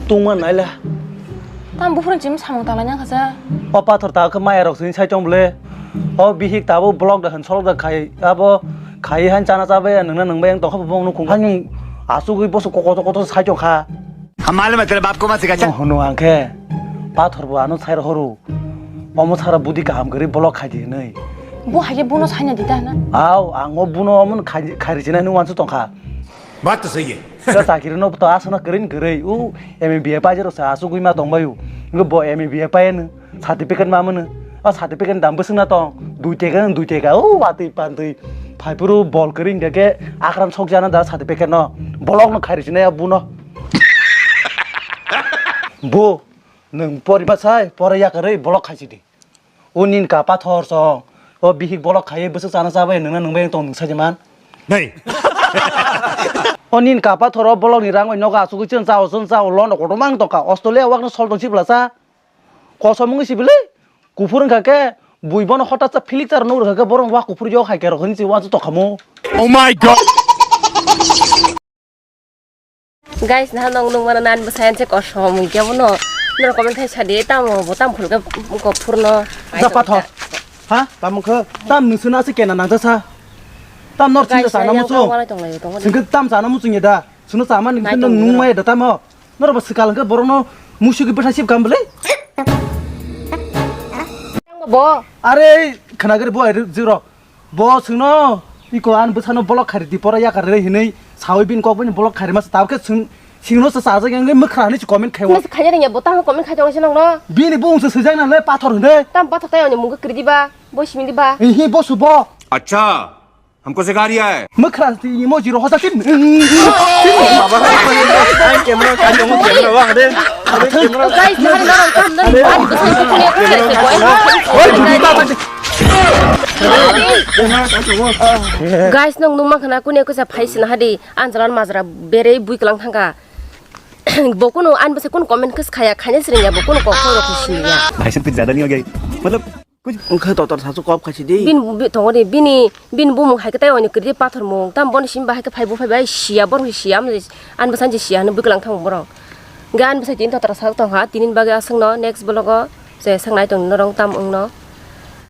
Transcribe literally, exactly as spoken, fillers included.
Tungma naila. Tam buphuru chim samung tanglaina khasa. O pathor ta khe maya rok sini sai tong bole. O bihik tabo block da han solok da khai. Abo khai han chana chabai nangna nangbai ang tokha bong nukung. Hanyung asugui bosu kokoto koto sai tong kha. Hum malume tere baap ko mat sikha cha. Hono ang khe pathor bo ano sai horo. Omo sara budi kaham gari block khai di hinui. Bo haye bono saina dita na. Aw, ang o bono omo khai khai rijina hinui wansu tong kha. Baat to sahi hai. Ka chakiri no to asana kering gere. U M B A pai jero sa asugui ma tong bayu. Ngo bo M B A pai no certificate ma mano. O certificate dam bwswng na tong. Dui teka no dui teka. U watui pantui. Phaipuru bol kering ke ke akran sok jana da certificate no. Block no khai rijina ya bono. Bo nwng poriba sai pore yakarwi block khai sidi. O nin ka pathor song. O bihik block khai bwswk chana chabai nwngna nwngbai tong nwng sajiman. Nei. O nin ka pathor o block ni rang bai nogo asugwi chwng chao chwng chao lono kotorma wng tongkha. Australia wak no sol tong sibla sa. Kosom wngwi sibili. Kuphur wngkha khe bui bono hotat sa philik char nuk rwkha khe borok wak kuphur yok hai khe rok hinwi wansu tongkha mu. Oh my God. Guys, naha nong nung mano nan bwsai anse kosom hwnkhe bono. Nor comment khai sadi tamo bo tam khulke ko phurno. Da pathor. Ha? Tamo khe? Tam nusuna se kena nang sa. Tam nor chinta sana muchung. Singke tam sana muchung ya da. Suno sama ning khe nung maya da tamo. Nor ba sikal khe borok no musuki bwsa sip kam bele. Bo. Are khana gari bo ai zero. Bo chwngno iko an bwsano block khairi di pora yakar re hinui sawi bini kok bini block khairi masa tabukhe chwng singno se chajak yang mwkhra hinui se comment khaiwi. Nase khaina ringya bo tamo comment khai tongo se nokno. Bini bung se swijak na le pathor hinui. Tam pathor tai oni mungkha kiri diba bo simi diba. Hi bo su bo. Acha, hamko sikha riya hai. Mwkhra ti imo jiro hosa tin. Ai camera ka tongo camera wa de. Guys, nahari norok tam nani bad bwsai bukuni khairi se koi. Oi, budi ba ba. Guys, nung nung mankha na kune kusa phai sina hadi anjalan majra berei bui kwlang thangkha. Bo kunu an bwsai kunu comment khis khaya khaina sringya bo kunu kok khoro khis siniya. भाई साहब कुछ ज्यादा नहीं हो गया मतलब कुछ. Wngkha totor sasu kop khaisi di. Bin bi- tongo de bini bin bumung hai khe tai oni kwrwi pathor mung tam boni sim bahai khe phai bo phai bai siya bor siya am an bwsai siya hwnwi bui kwlang thang borok. Gan bwsai tin totor sak tong ha tinin bagwi aswk no next vlog o se sangnai tong norok tam wngno.